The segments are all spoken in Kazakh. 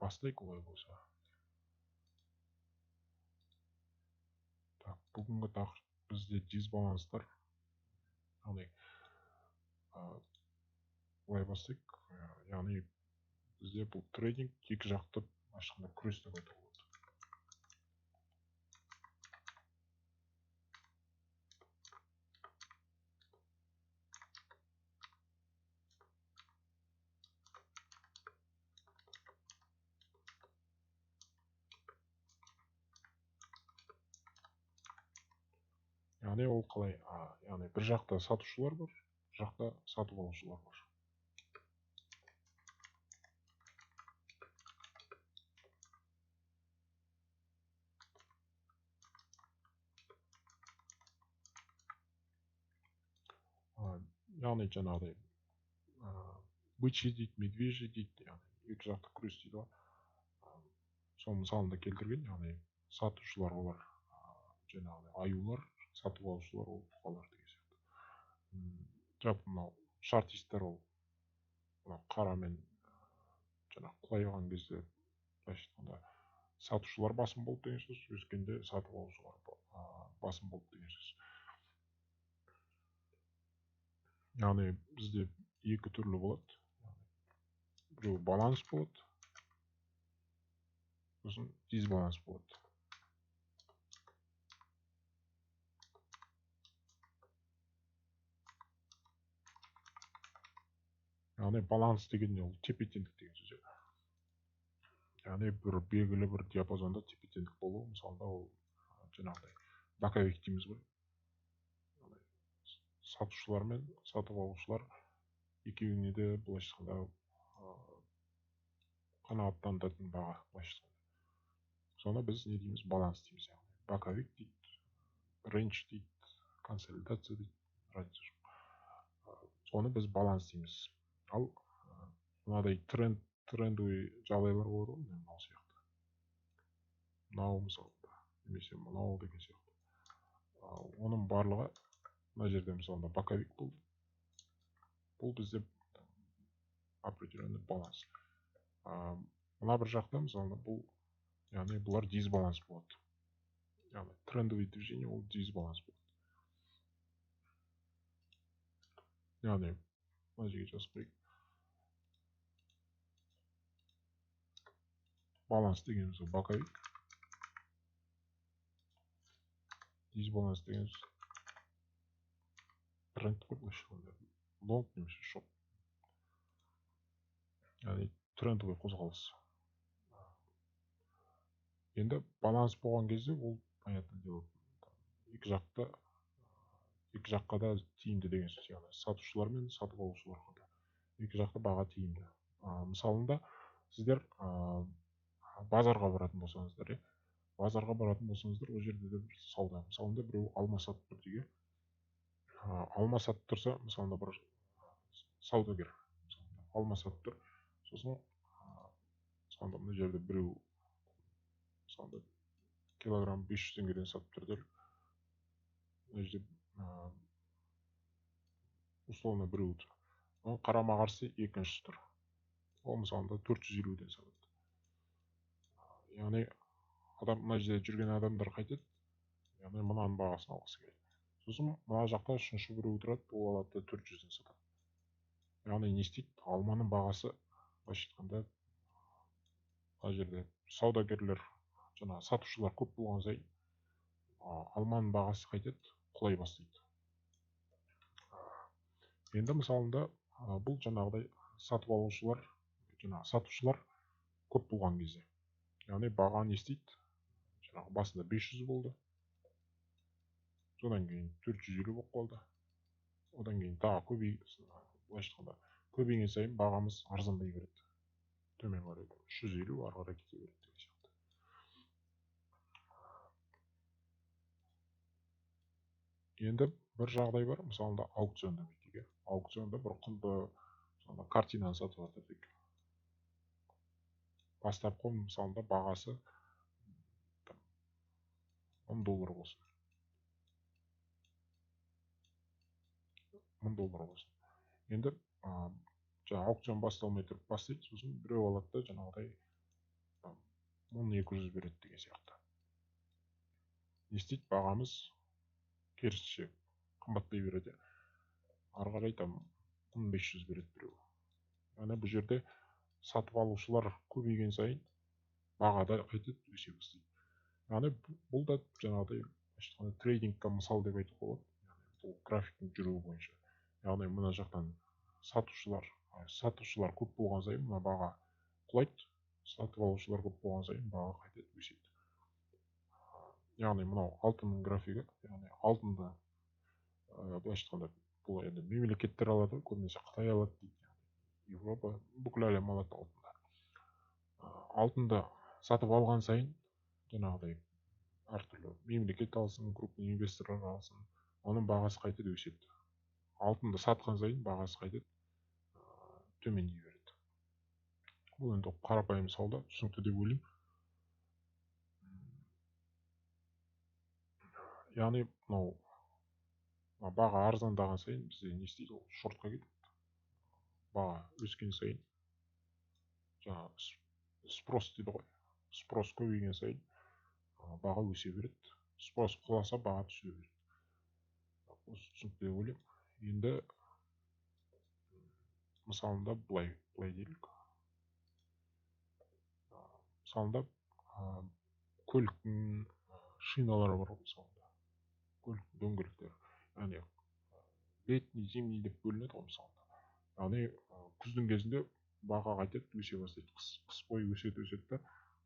Бастайық олай болса. Так, бүгінгі тақырып бізде дисбаланстар. Яғни былай бастайық. Яғни бізде бұл трейдинг екі жақты ашқанда күрес деп айтуға болады. Яғни ол қалай? Яғни бір жақта сатушылар бар, бір жақта сатып алушылар бар. Яғни жаңағыдай бычий дейді, медвежий дейді, яғни екі жақты күрес дейді ғой. Сол мысалында келтірген, яғни сатушылар олар жаңағыдай аюлар, сатып алушылар ол бұқалар деген сияқты. Жалпы мынау шартистер ол мынау қарамен жаңағы құлайған кезде, былайша айтқанда, сатушылар басым болды деген сөз, өскенде сатып алушылар басым болды деген сөз. Яғни бізде екі түрлі болады. Біреуі баланс болады, сосын дисбаланс болады. Яғни баланс деген не, ол тепе-теңдік деген сөз. Яғни бір белгілі бір диапазонда тепе-теңдік болу, мысалында ол жаңағыдай боковик дейміз ғой. Яғни сатушылар мен сатып алушылар екеуіне де былайша айтқанда қанағаттандыратын баға, былайша айтқанда. Соны біз не дейміз? Баланс дейміз. Яғни боковик дейді, рейндж дейді, консолидация дейді, разница жоқ. Соны біз баланс дейміз. Ал мынадай трендовый жағдайлар болады ғой, мынау сияқты. Мынау мысалында, немесе мынау деген сияқты. Оның барлығы мына жерде мысалында боковик болды. Бұл бізде определенный баланс. Мына бір жақта мысалында бұл, яғни бұлар дисбаланс болады. Яғни трендовый движение ол дисбаланс болады. Яғни мына жерге жазып қояйық. Баланс дегеніміз ол боковик, дисбаланс дегеніміз тренд қой, былайша айтқанда, лонг немесе шорт, яғни трендовый қозғалыс. Енді баланс болған кезде ол, понятное дело, екі жаққа да тиімді деген сөз, яғни сатушылар мен сатып алушыларға да екі жақты баға тиімді. Мысалында сіздер базарға баратын болсаңыздар, базарға баратын болсаңыздар, ол жерде де бір сауда. Мысалында біреу алма сатып тұр дейік, алма сатып тұрса, мысалында бір саудагер алма сатып тұр, сосын мысалында мына жерде біреу мысалында килограмм 500 теңгеден сатып тұр делік, мына жерде условно біреу тұр, оның қарама-қарсы екіншісі тұр, ол мысалында 450-ден сатады. Яғни адам мына жерде жүрген адамдар қайтеді, яғни мынаның бағасын алғысы келеді. Сосын мына жақта үшінші біреу тұрады, ол алады да 400-ден сатады. Яғни не істейді? Алманың бағасы, былайша айтқанда, мына жерде саудагерлер, жаңағы сатушылар көп болған сайын алманың бағасы қайтеді, құлай бастайды. Енді мысалында бұл жаңағыдай сатып алушылар, жаңағы сатушылар көп болған кезде, яғни баға не істейді? Жаңағы басында 500 болды, содан кейін 450 болып қалды, одан кейін тағы былайша айтқанда көбейген сайын бағамыз арзандай береді, төмен қарай 350 ары қарай кете береді деген сияқты. Енді бір жағдай бар, мысалында аукционда бүйтейік, аукционда бір құнды мысалында картинаны сатып жатыр дейік. Бастапқы мысалында бағасы он доллар болсын. Мың доллар болсын. Енді жаңа аукцион басталмай тұрып бастайды, сосын біреу алады да жаңағыдай 1200 береді деген сияқты. Не істейді? Бағамыз керісінше қымбаттай береді. Ары қарай там 1500 береді біреу. Яғни бұл жерде сатып алушылар көбейген сайын баға да қайтеді, өсе бастайды. Яғни бұл да жаңағыдай былайша трейдингке мысал деп айтуға болады. Яғни бұл графиктің жүруі бойынша. Яғни мына жақтан сатушылар көп болған сайын мына баға құлайды, сатып алушылар көп болған сайын баға қайтеді, өседі. Яғни мынау алтынның графигі, яғни алтынды былайша айтқанда бұл енді мемлекеттер алады, көбінесе Қытай алады дейді, Европа, бүкіл әлем алады алтынды. Алтынды сатып алған сайын жаңағыдай әртүрлі мемлекет алсын, крупный инвесторлар алсын, оның бағасы қайтеді, өседі. Алтынды сатқан сайын бағасы қайтеді, төмендей береді. Бұл енді қарапайым сауда, түсінікті деп ойлаймын. Яғни мынау баға арзандаған сайын бізде не істейді, ол шортқа кетеді. Баға өскен сайын жаңағы спрос дейді ғой, спрос көбейген сайын баға өсе береді. Спрос құласа баға түсе береді. Осы түсінікті деп ойлаймын. Енді мысалында былай делік. Мысалында көліктің шиналары бар ғой, мысалында көліктің дөңгелектері, яғни летний, зимний деп бөлінеді ғой мысалында. Яғни күздің кезінде баға қайтеді, өсе бастайды. Қыс бойы өседі, өседі да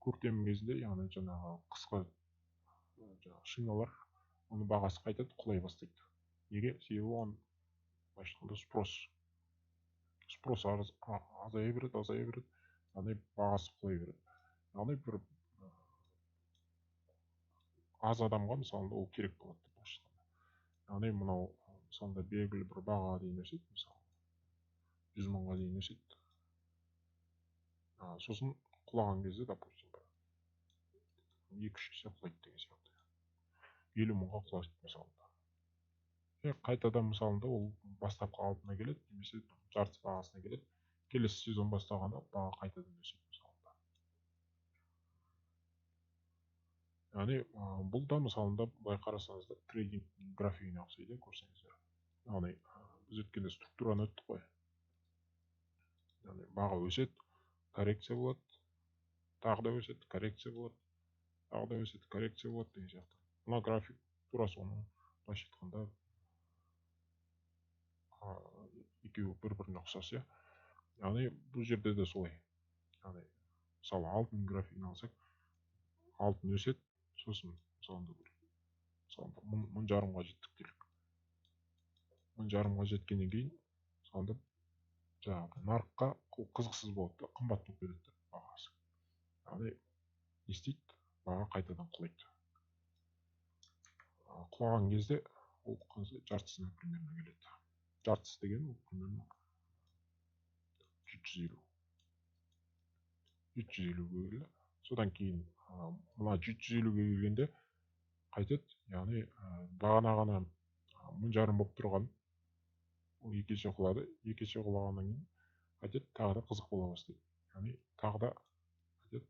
көктем кезінде, яғни жаңағы қысқы жаңағы шиналар, оның бағасы қайтады, құлай бастайды. Неге? Себебі оған былайша айтқанда спрос азая береді, азая береді, яғни бағасы құлай береді. Яғни бір аз адамға мысалында ол керек болады былайша айтқанда. Яғни мынау мысалында белгілі бір бағаға дейін өседі, мысалы 100 мыңға дейін өседі. Сосын құлаған кезде, допустим, 2-3 есе құлайды деген сияқты. 50 мыңға құлайды мысалында. Қайтадан мысалында ол бастапқы қалпына келеді, немесе жарты бағасына келеді. Келесі сезон басталғанда баға қайтадан өседі мысалында. Яғни бұл да мысалында былай қарасаңыздар трейдинг графигіне ұқсайды, көрсеңіздер. Яғни біз өткенде структураны өттік қой. Яғни баға өседі, коррекция болады, тағы да өседі, коррекция болады, тағы да өседі, коррекция болады деген сияқты. Мына график тура соның былайша айтқанда екеуі бір-біріне ұқсас, иә. Яғни бұл жерде де солай. Яғни мысалы алтын графигін алсақ, алтын өседі, сосын мысалы 1,5 мыңға жеттік делік. 1,5 мыңға жеткеннен кейін мысалы жаңағы нарыққа қызықсыз болады да, қымбат болып кетеді бағасы. Яғни не істейді? Баға қайтадан құлайды. Құлаған кезде ол жартысына примерно келеді. Жартысы деген ол примерно 750. 750-ге келді. Содан кейін мына 750-ге келгенде қайтеді, яғни бағана ғана 1,5 болып тұрған ол екі есе құлады. Екі есе құлағаннан кейін қайтеді, тағы да қызық бола бастайды. Яғни тағы да қайтеді,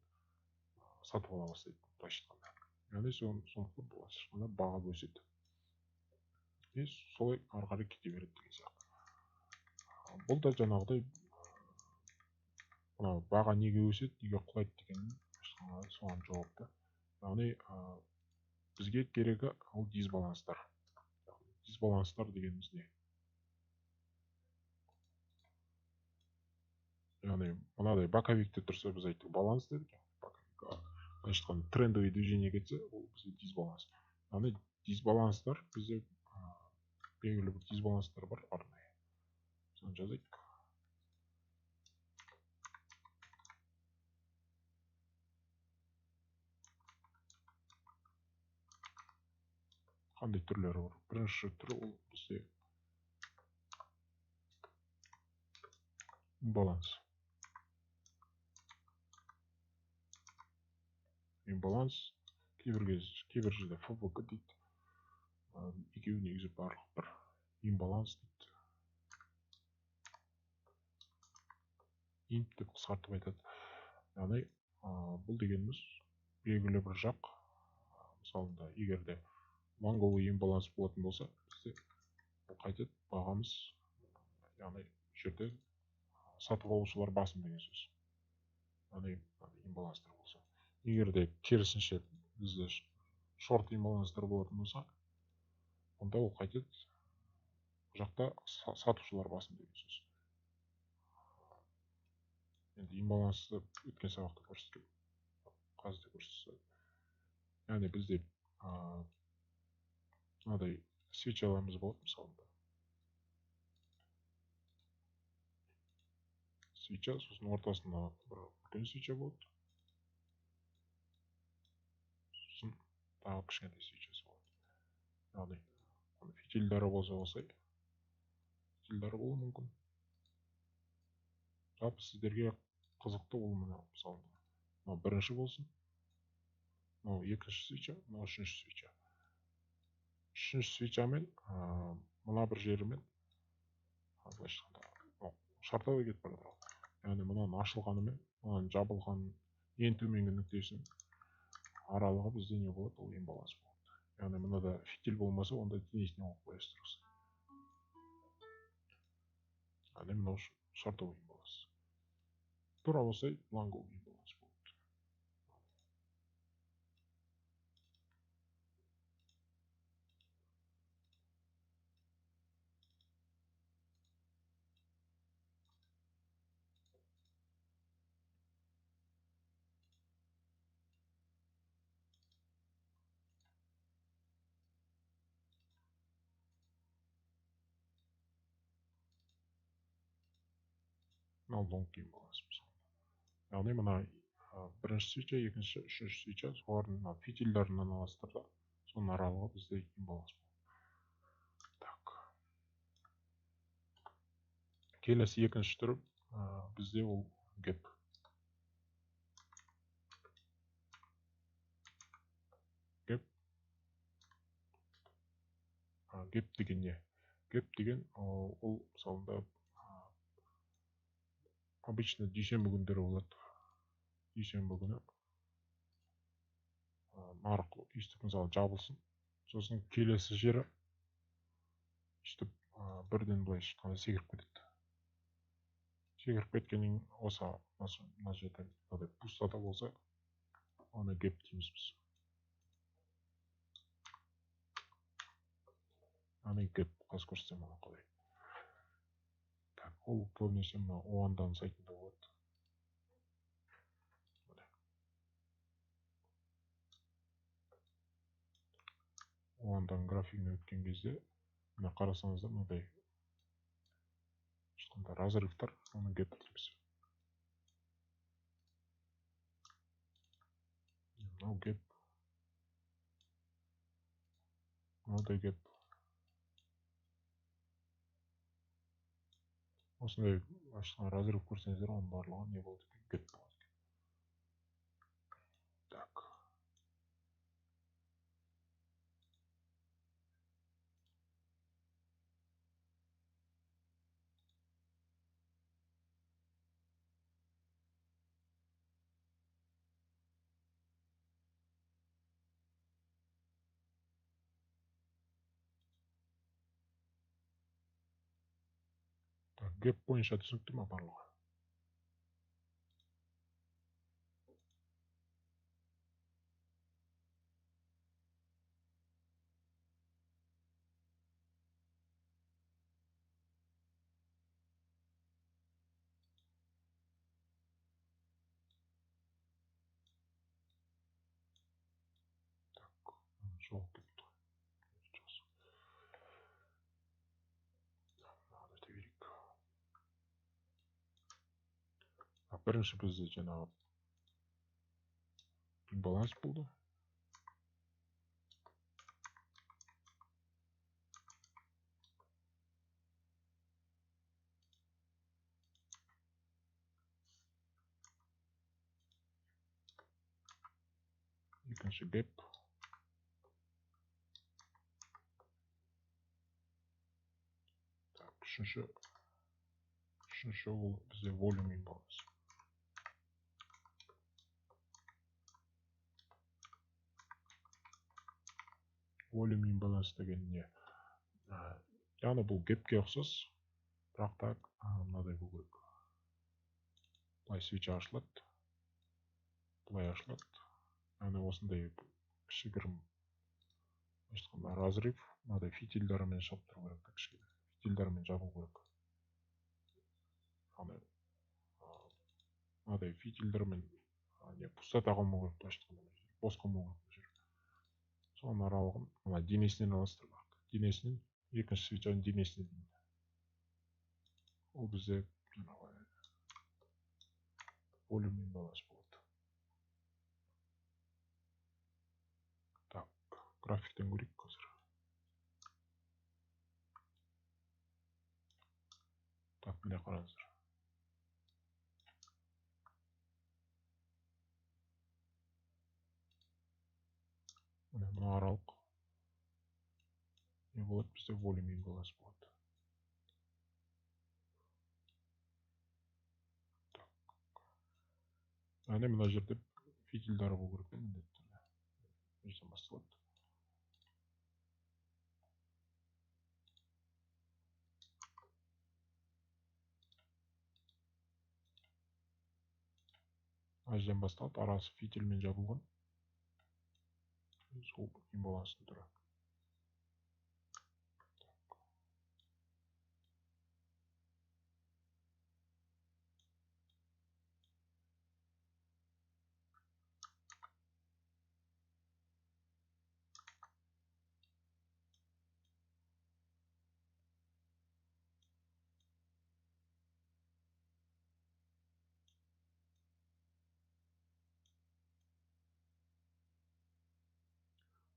сатып ала бастайды былайша айтқанда. Яғни сондықтан былайша айтқанда баға өседі. И солай ары қарай кете береді деген сияқты. Бұл да жаңағыдай мынау баға неге өседі, неге құлайды деген соған жауап та. Яғни бізге керегі ол дисбаланстар. Дисбаланстар дегеніміз не? Яғни мынадай боковикте тұрса біз айттық баланс дедік. Былайша айтқанда трендовый движение кетсе, ол бізде дисбаланс. Яғни дисбаланстар бізде белгілі бір дисбаланстар бар арнайы. Соны жазайық. Қандай түрлері бар? Бірінші түрі ол бізде имбаланс. Имбаланс кейбір жерде ФВГ дейді. Екеуі негізі барлық бір. Имбаланс дейді. Имп деп қысқартып айтады. Яғни бұл дегеніміз Белгілі бір жақ, мысалында егер де лонговый имбаланс болатын болса, бізде ол қайтеді, бағамыз, яғни бұл жерде сатып алушылар басым деген сөз. Яғни имбаланстар болса. Егер де керісінше бізде шорт имбаланстар болатын болса, онда ол қайтеді, бұл жақта сатушылар басым деген сөз. Енді имбалансты өткен сабақта көрсеткен, қазір де көрсетсем. Яғни бізде мынадай свечаларымыз болады, мысалында. Свеча, сосын ортасында бір үлкен свеча болады. Сосын тағы кішкентай свечасы болады. Яғни оның фитильдері болса осылай, фитильдері болуы мүмкін. Жалпы сіздерге қызықты ол мына, мысалы, мынау бірінші болсын, мынау екінші свеча, мынау үшінші свеча. Үшінші свечамен, мына бір жерімен, былайша айтқанда, шортовый кетіп бара жатыр. Яғни мынаның ашылғанымен, мынаның жабылған ең төменгі нүктесінің аралығы бізде не болады? Ол имбаланс болады. Яғни мынада фитиль болмаса, онда денесіне қойып қоясыздар. Яғни мынау шортовый имбаланс. Тура осылай лонговый имбаланс болады. Мынау лонг имбаланс мысалы. Яғни мына бірінші свеча, екінші, үшінші свеча, солардың мына фитильдерінен аласыздар да, соның аралығы бізде имбаланс болады. Так. Келесі екінші түрі, бізде ол гэп. Гэп. Гэп деген не? Гэп деген ол мысалында обычно дүйсенбі күндері болады. Дүйсенбі күні нарық өйстіп мысалы жабылсын, сосын келесі жері өйстіп бірден былайша айтқанда секіріп кетеді. Секіріп кеткеннен осы мына жерде мынадай пустота болса, оны гэп дейміз біз. Яғни гэп қазір көрсетемін мына қалай. Так, ол көбінесе мына Оанданың сайтында болады. Оанданың графигіне өткен кезде мына қарасаңыздар мынадай ешқандай разрывтар, оны гэп дейміз. Мынау гэп, мынау да гэп. Осындай ашылған разрыв көрсеңіздер, оның барлығы не болды екен? Гэп болады екен. Так. Гэп бойынша түсінікті ма барлығы? Так, жоқ кетті. Бірінші бізде жаңағы имбаланс болды. Екінші гэп. Так, үшінші ол бізде volume imbalance. Volume imbalance деген не? Яғни бұл гэпке ұқсас, бірақ та мынадай болу керек. Былай свеча ашылады, былай ашылады. Яғни осындай кішігірім, былайша айтқанда, разрыв мынадай фитильдармен шығып тұру керек, кішкене фитильдармен жабылу керек. Яғни мынадай фитильдармен не пустота қалмау керек, былайша айтқанда, бос қалмау керек бұл жер. Соның аралығын мына денесінен аласыздар, бірақ денесінен екінші свечаның денесіне дейін. Ол бізде жаңағы volume imbalance болады. Так, графиктен көрейік қазір. Так, міне қараңыздар. Міне мына аралық не болады бізде? Volume imbalance болады. Так. Яғни мына жерде фитильдары болу керек міндетті түрде. Мына жерден басталады. Мына жерден басталады, арасы фитильмен жабылған. Сол имбаланстың түрі.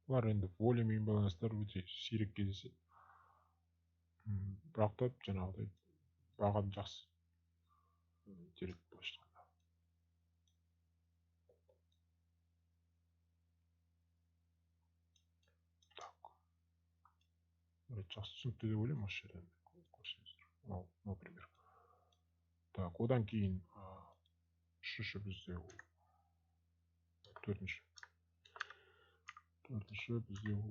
Бұлар енді volume imbalance'lar өте сирек кездеседі. Бірақ та жаңағыдай бағаны жақсы тереді былайша айтқанда. Так. Жақсы түсінікті деп ойлаймын осы жерден көрсеңіздер. Мынау, например. Так, одан кейін, үшінші бізде ол төртінші. Төртінші бізде ол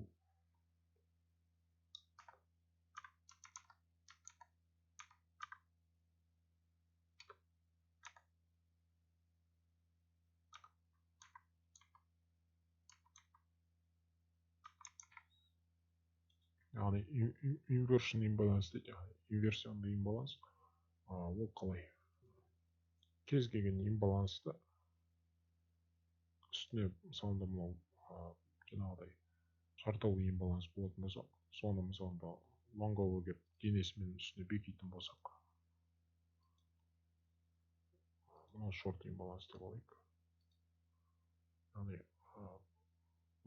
яғни inversion imbalance дейді, яғни инверсионный имбаланс. Ол қалай? Кез келген имбалансты үстіне, мысалында мынау, жаңағыдай шартовый имбаланс болатын болса, соны мысалында лонговый келіп денесімен үстіне бекитін болсақ, мынау шорт имбаланс деп алайық. Яғни,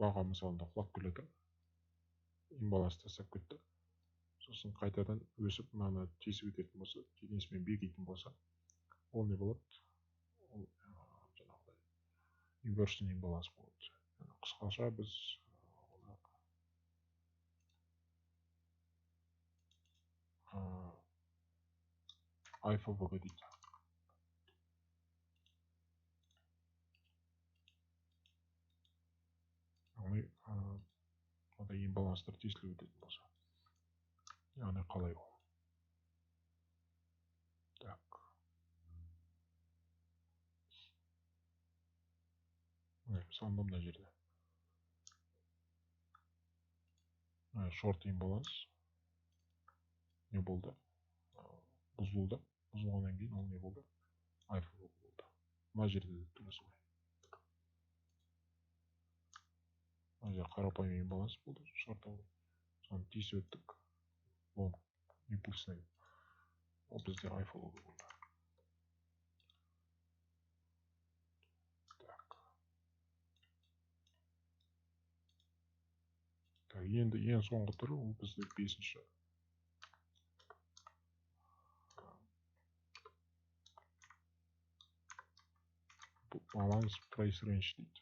баға мысалында құлап келеді, имбаланс тастап кетті, сосын қайтадан өсіп мынаны тесіп өтетін болса, денесімен бекитін болса, ол не болады? Ол, жаңағыдай inversion imbalance болады. Қысқаша біз оны, IFVG дейді. Яғни, мынадай имбаланстар тесіліп өтетін болса. Яғни қалай ол? Так. Міне, мысалы, мына жерде. Шорт имбаланс не болды? Бұзылды. Бұзылғаннан кейін ол не болды? IFVG болды. Мына жерде де тура солай. Мына жерде қарапайым имбаланс болды, шортовый. Соны тесіп өттік. Лонг импульсный. Ол бізде IFVG болды. Так. Так, енді ең соңғы түрі ол бізде бесінші. Баланс прайс рейндж дейді.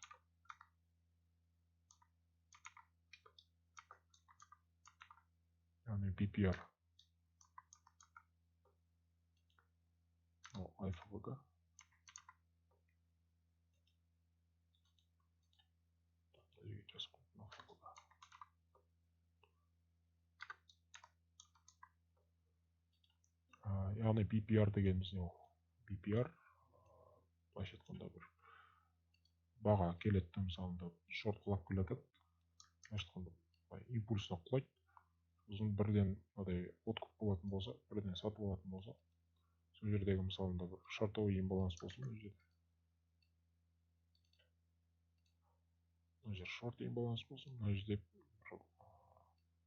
Яғни BPR. Ол IFVG. Яғни BPR дегеніміз не ол? BPR былайша айтқанда бір баға келеді, мысалында шорт құлап келе жатады, былайша айтқанда импульсно құлайды, сосын бірден мынадай откуп болатын болса, бірден сатып алатын болса, сол жердегі мысалында бір шортовый имбаланс болсын, мына жерде. Мына жер шорт имбаланс болсын, мына жерде бір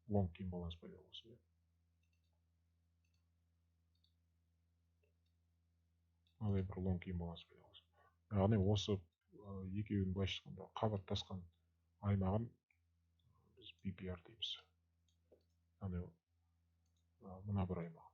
лонг имбаланс пайда болсын. Мынадай бір лонг имбаланс пайда болсын. Яғни осы екеуінің былайша айтқанда қабаттасқан аймағын біз BPR дейміз. Яғни мына бір аймақ.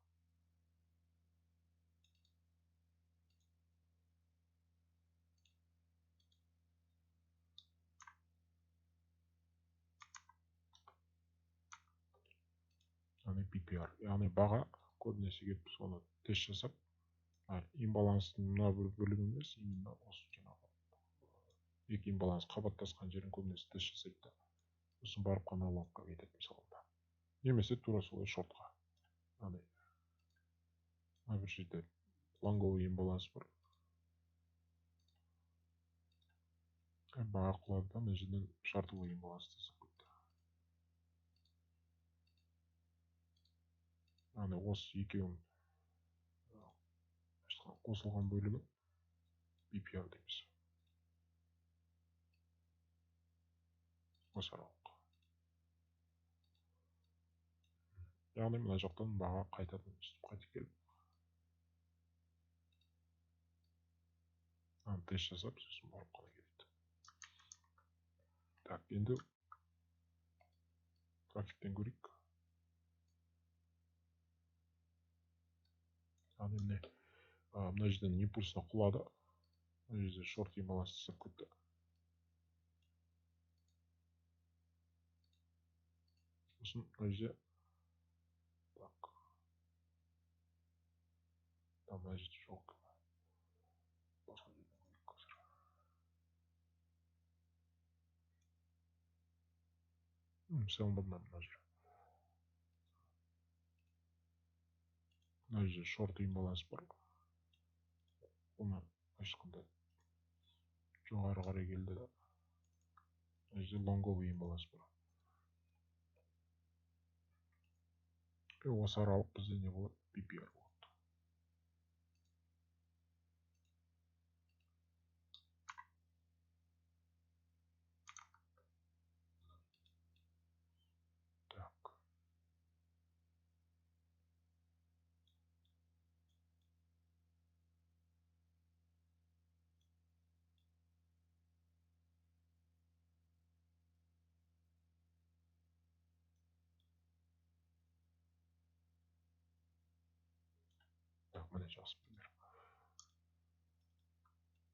Яғни BPR. Яғни баға көбінесе келіп соны тест жасап, имбаланстың мына бір бөлігі емес, именно осы жаңағы екі имбаланс қабаттасқан жерін көбінесе тест жасайды да, сосын барып қана лонгқа кетеді мысалында. Немесе тура солай шортқа. Яғни мына бір жерде лонговый имбаланс бар. Баға құлады да, мына жерден шортовый имбаланс жасап кетті. Яғни осы екеуінің қосылған бөлігі BPR дейміз. Осы аралық. Яғни мына жақтан баға қайтадан үстіп қайтып келіп, тест жасап, сосын барып қана кетеді. Так, енді графиктен көрейік. Яғни міне мына жерден импульсно құлады, мына жерде шорт имбаланс жасап кетті. Сосын мына жерде так, мына жерде жоқ. Басқа жерден көрейік қазір. Мысалы мына жер. Мына жерде шорт имбаланс бар. Оны ешқандай жоғары қарай келді да. Мына жерде лонговый имбаланс бар. Осы аралық бізде не болады? BPR болады. Так. Міне жақсы пример.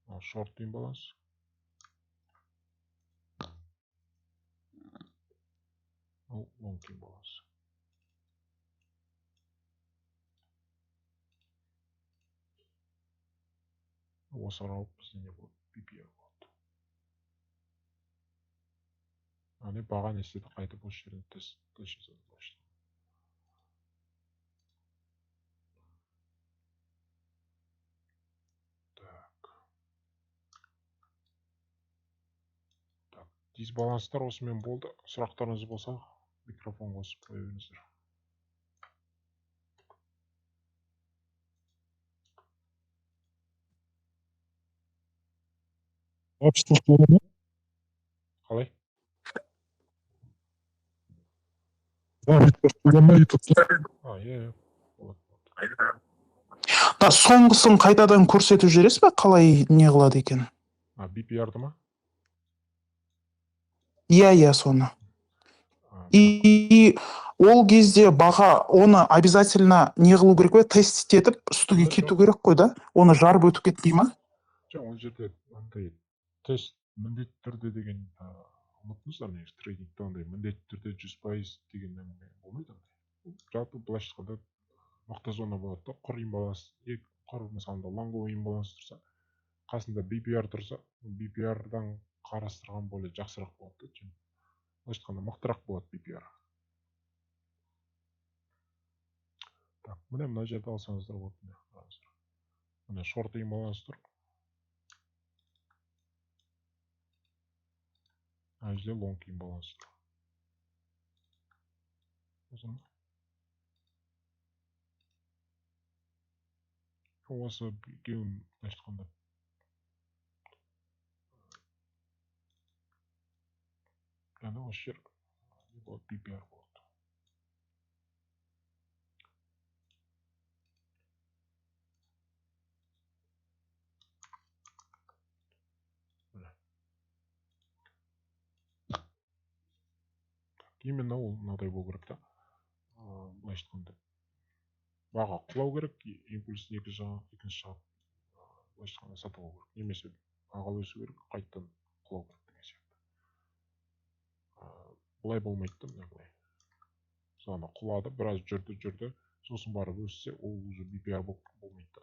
Ал шорт имбаланс. Ал лонг имбаланс. Осы аралық бізде не болады? BPR болады. Яғни баға не істеді? Қайтып осы жерден тест жасады. Дисбаланстар осымен болды. Сұрақтарыңыз болса, микрофон қосып қоя беріңіздер. Қалай? Иә, болады. Соңғысын қайтадан көрсетіп жібересіз бе? Қалай не қылады екен? BPR-ды ма? Иә, соны. И ол кезде баға оны обязательно не қылу керек пе? Тест етіп үстіге кету керек қой да? Оны жарып өтіп кетпей ма? Жоқ, ол жерде андай тест міндетті түрде деген ұмытыңыздар, негізі трейдингте андай міндетті түрде 100% деген әңгіме болмайды андай. Жалпы былайша айтқанда мықты зона болады да, құр имбаланс, құр мысалында лонговый имбаланс тұрса, қасында BPR тұрса, BPR-дан қарастырған более жақсырақ болады да, былайша айтқанда мықтырақ болады BPR. Так, міне мына жерде алсаңыздар болады, міне қараңыздар. Міне шорт имбаланс тұр. Мына жерде лонг имбаланс тұр. Осы екеуін былайша айтқанда яғни осы жер не болады, BPR болады. Міне. Именно ол мынадай болу керек та. Былайша айтқанда баға құлау керек, импульс екінші жақ былайша айтқанда сатып алу керек, немесе баға өсу керек, қайтадан құлау керек деген сияқты. Бұлай болмайды да, мына былай. Мысалы, құлады, біраз жүрді, сосын барып өссе, ол уже BPR болмайды да.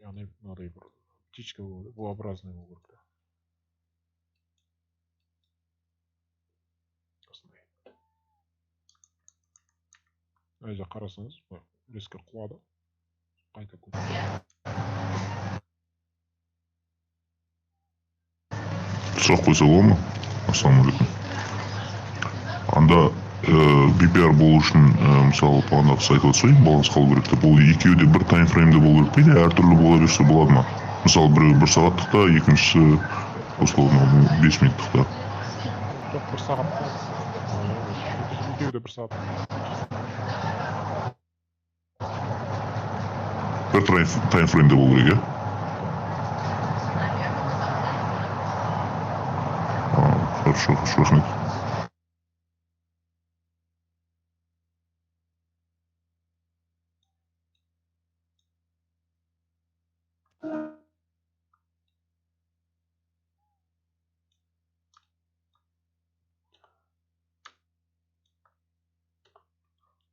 Яғни мынадай бір птичка болады, V-образный болу керек та. Осындай. Мына жерде қарасаңыз, былай резко құлады, қайта көтерілді. Сұрақ қойса бола ма? Ассалаумағалейкум. Анда BPR болу үшін, мысалы, бағанағы сіз айтып отырсыз ғой, баланс қалу керек деп. Ол екеуі де бір таймфреймде болу керек пе, или әртүрлі бола берсе болады ма? Мысалы, біреуі бір сағаттықта, екіншісі условно 5 минуттықта. Жоқ, бір сағатта. Екеуі де бір сағат. Бір таймфреймде болу керек, иә? Хорошо, хорошо, рахмет.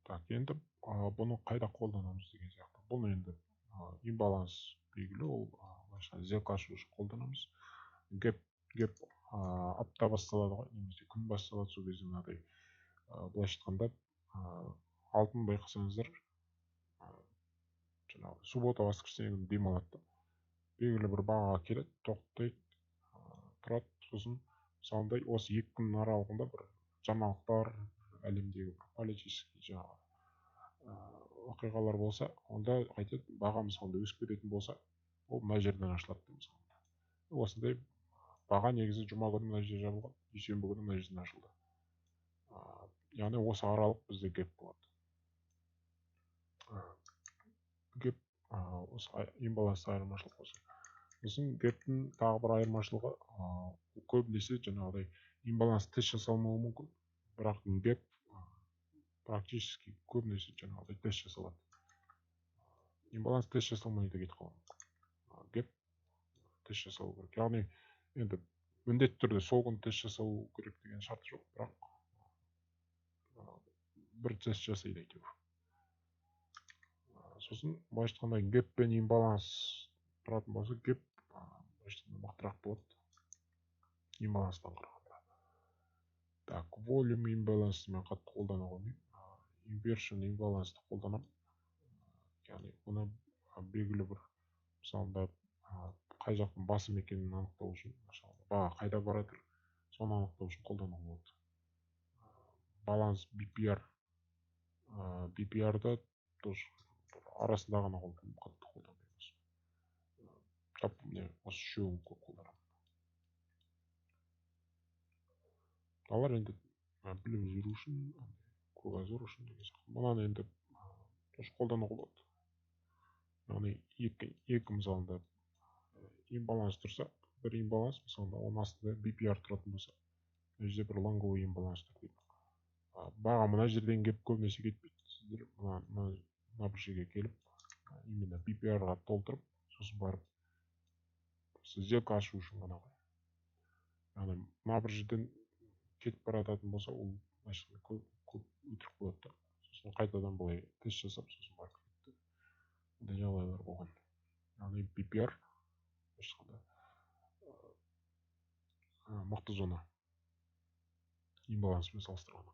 Так, енді бұны қайда қолданамыз деген сияқты. Бұны енді имбаланс белгілі, ол, былайша айтқанда, сделка ашу үшін қолданамыз. Гэп, апта басталады ғой, немесе күн басталады, сол кезде мынадай, былайша айтқанда, алтын байқасаңыздар, жаңағы суббота, воскресенье күні демалады да. Белгілі бір бағаға келеді, тоқтайды, тұрады, сосын мысалындай осы екі күннің аралығында бір жаңалықтар, әлемдегі бір политический жаңағы, оқиғалар болса, онда айтады, баға мысалында өсіп кететін болса, ол мына жерден ашылады да мысалында. Осындай баға негізі жұма күні мына жерде жабылған, дүйсенбі күні мына жерден ашылды. Яғни осы аралық бізде гэп болады. Гэп, осы имбаланс айырмашылық осы. Сосын гэптің тағы бір айырмашылығы, көбінесе жаңағыдай имбаланс тест жасалмауы мүмкін, бірақ гэп практически көбінесе жаңағыдай тест жасалады. Имбаланс тест жасалмай да кетіп қалуы мүмкін. Гэп тест жасалу керек. Яғни енді міндетті түрде сол күні тест жасау керек деген шарт жоқ, бірақ бір тест жасайды әйтеуір. Сосын былайша айтқанда гэп пен имбаланс тұратын болса, гэп, былайша айтқанда мықтырақ болады имбаланстан қарағанда. Так, volume имбалансты мен қатты қолдана қоймаймын. Inversion имбалансты қолданамын. Яғни бұны белгілі бір мысалында, қай жақтың басым екенін анықтау үшін, мысалы, баға қайда баратыр, соны анықтау үшін қолдануға болады. Баланс BPR, BPR-да тоже арасында ғана қолданамын, қатты қолданбаймын. Жалпы міне осы үшеуін көп қолданамын. Мыналар енді білім жүру үшін, кругозор үшін деген сияқты. Мынаны енді тоже қолдануға болады. Яғни екі мысалында имбаланс тұрса, бір имбаланс мысалында оның астында BPR тұратын болса, мына жерде бір лонговый имбаланс тұр дейік. Баға мына жерден келіп көбінесе кетпейді. Сіздер мына бір жерге келіп, именно B P R-ға толтырып, сосын барып сделка ашу үшін ғана ғой. Яғни мына бір жерден кетіп бара жататын болса, ол былайша айтқанда көп өтірік болады да. Сосын қайтадан былай тест жасап, сосын барып кетті. Ондай жағдайлар болған. Яғни BPR былайша айтқанда, мықты зона имбаланспен салыстырғанда.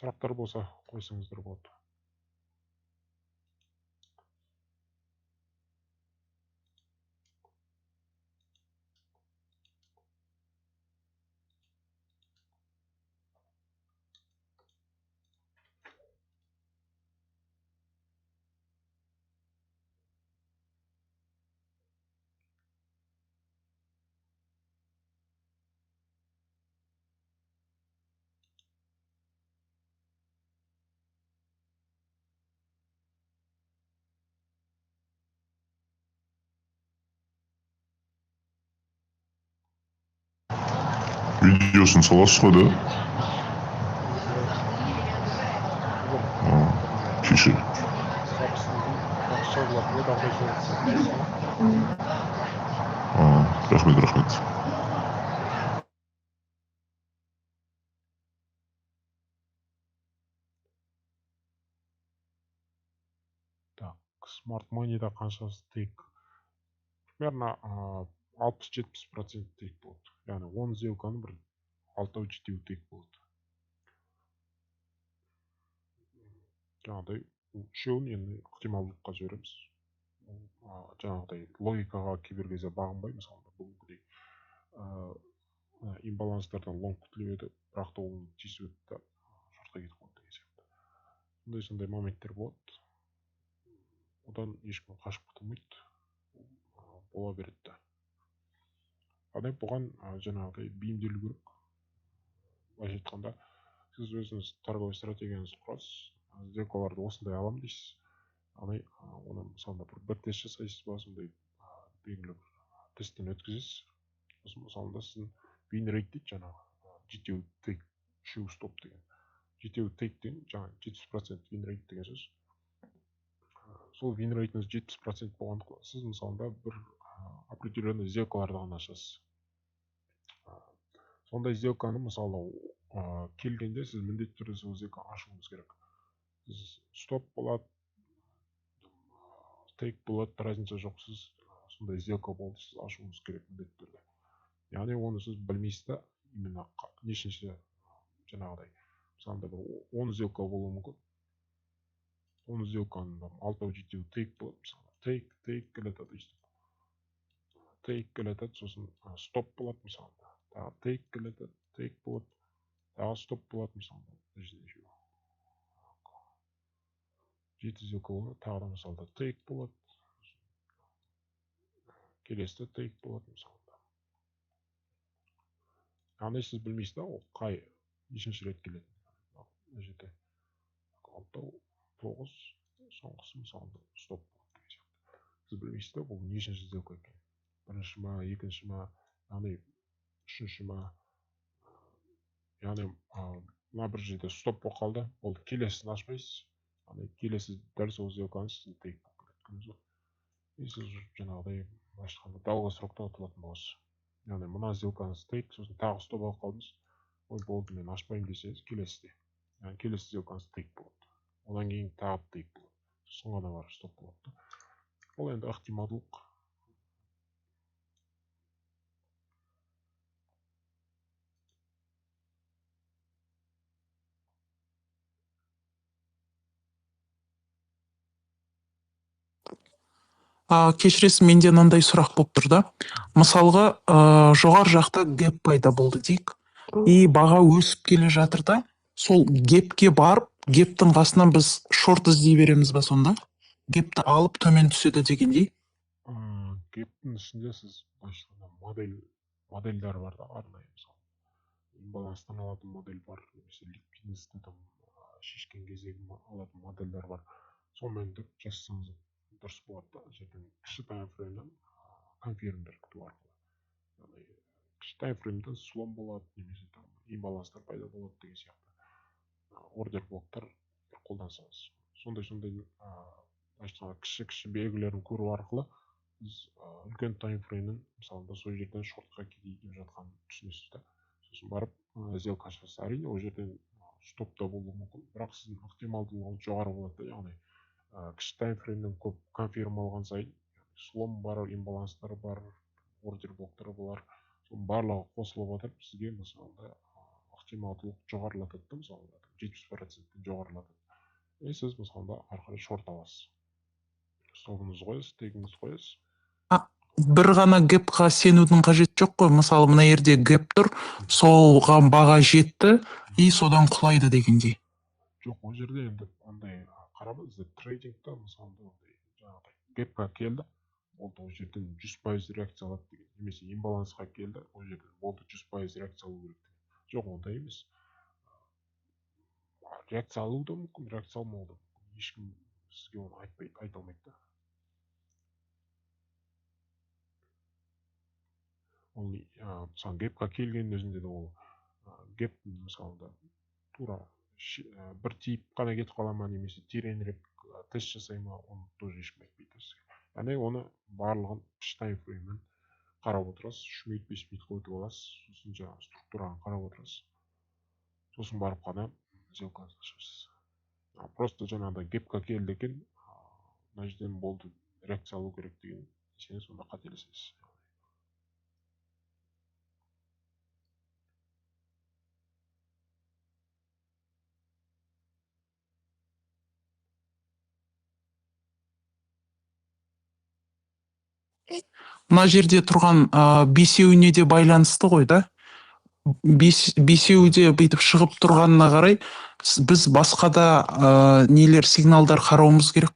Сұрақтар болса қойсаңыздар болады. Видеосын саласыз ғой да? Кешір. Рахмет, рахмет. Так, Smart Money'да қанша стейк? Примерно 60-70% тейк болады. Яғни 10 сделканы бір 6-7 тейк болады. Жаңағыдай үшеуін енді ықтималдылыққа жібереміз. Жаңағыдай логикаға кейбір кезде бағынбай, мысалы бүгінгідей имбаланстардан лонг күтіліп еді, бірақ та оны тиісіп өтті, шортқа кетіп қалды деген сияқты. Сондай моменттер болады. Одан ешкім қашып құтылмайды, бола береді. Яғни бұған жаңағыдай бейімделу керек. Былайша айтқанда, сіз өзіңіз торговый стратегияңызды құрасыз, сделкаларды осындай аламын дейсіз. Яғни оны мысалы бір тест жасайсыз ба, сондай белгілі бір тесттен өткізесіз. Сосын мысалында сіздің win rate дейді, жаңағы жетеу тейк, үшеу стоп деген. Жетеу тейк деген жаңағы 70% win rate деген сөз. Сол win rate'іңіз 70% болғандықтан сіз мысалында бір определенный сделкаларды ғана ашасыз. Сондай сделканы мысалы келгенде сіз міндетті түрде сол сделканы ашуыңыз керек. Сіз стоп болады, тейк болады, разница жоқ, сіз сондай сделка болды, сіз ашуыңыз керек міндетті түрде. Яғни оны сіз білмейсіз да, именно нешінші жаңағыдай. Мысалы бір 10 сделка болуы мүмкін. 10 сделканың 6-7 тейк болады, мысалы тейк, тейк келеді, тейк келеді, сосын стоп болады, мысалы тағы тейк келеді, тейк болады, тағы стоп болады, мысалы 7 сделка болады, тағы да мысалы тейк болады, келесі тейк болады, мысалы. Яғни сіз білмейсіз да, ол қай нешінші рет келеді. Мына жерде 6, 9, соңғысы мысалы стоп болады деген сияқты. Сіз білмейсіз да, бұл нешінші сделка екен. Бірінші ма, екінші ма, яғни үшінші ма. Яғни мына бір жерде стоп болып қалды, ол келесісін ашпайсыз. Яғни келесі дәл сол сделканы сіздің тейк болып келеді, көрдіңіз ба? И сіз жаңағыдай былайша айтқанда долгосрокта ұтылатын боласыз. Яғни мына сделкаңыз тейк, сосын тағы стоп алып қалдыңыз. Ой, болды, мен ашпаймын десеңіз, келесіде. Яғни келесі сделкаңыз тейк болады. Одан кейін тағы тейк болады. Сосын ғана барып стоп болады. Ол енді ықтималдылық. Кешіресіз, менде мынандай сұрақ болып тұр да. Мысалға, жоғары жақта гэп пайда болды дейік. И баға өсіп келе жатыр да. Сол гэпке барып, гэптің қасынан біз шорт іздей береміз ба сонда? Гэпті алып төмен түседі дегендей? Гэптің ішінде сіз былайша айтқанда модельдер бар да, арнайы мысалы. Имбаланстан алатын модель бар, немесе ликвидностьті там шешкен кездегі алатын модельдер бар. Сонымен деп жазсаңыз дұрыс болады да. Жерден кіші таймфреймнен конфирмдер күту арқылы. Яғни кіші таймфреймден слом болады, немесе там имбаланстар пайда болады деген сияқты. Ордер блоктар қолдансаңыз. Сондай былайша айтқанда кіші-кіші белгілерін көру арқылы сіз үлкен таймфреймнің мысалында сол жерден шортқа кетейін деп жатқанын түсінесіз да. Сосын барып сделка ашасыз. Әрине ол жерден стоп та болуы мүмкін, бірақ сіздің ықтималдылығыңыз жоғары болады да. Яғни кіші таймфреймнен көп конфирм алған сайын слом бар, имбаланстар бар, ордер блоктар бар, соның барлығы қосылып отырып сізге мысалында ықтималдылық жоғарылатады да. Мысалында 70%-тен жоғарылатады. И сіз, мысалында, ары қарай шорт аласыз, стопыңызды қоясыз, тейкіңізді қоясыз. Бір ғана гэпқа сенудің қажеті жоқ қой. Мысалы, мына жерде гэп тұр, солған баға жетті и содан құлайды дегендей. Жоқ, ол жерде енді андай қарамаңыз, трейдингта, мысалы, андай жаңағыдай гэпқа келді болды, ол жерден 100% реакция алады деген немесе имбалансқа келді, ол жерден болды, 100% реакция алу керек деген жоқ, ондай емес. Реакция алуы да мүмкін, реакция алмауы да мүмкін, ешкім сізге оны айтпайды, айта алмайды да. Ол мысалы, гэпқа келгеннің өзінде де ол гэп, мысалы, тура бір тиіп қана кетіп қала ма немесе тереңірек тест жасай ма, оны тоже ешкім айтпайды сізге. Яғни оны барлығын үш таймфрейммен қарап отырасыз, 3 минут, 5 минутқа өтіп аласыз, сосын жаңағы структураны қарап отырасыз, сосын барып қана сделкаңызды ашасыз. Просто жаңағыдай гэпқа келді екен, мына жерден болды, реакция алу керек деген десеңіз, онда қателесесіз. Мына жерде тұрған бесеуіне де байланысты ғой да. Бесеуі де бүйтіп шығып тұрғанына қарай біз басқа да нелер, сигналдар қарауымыз керек.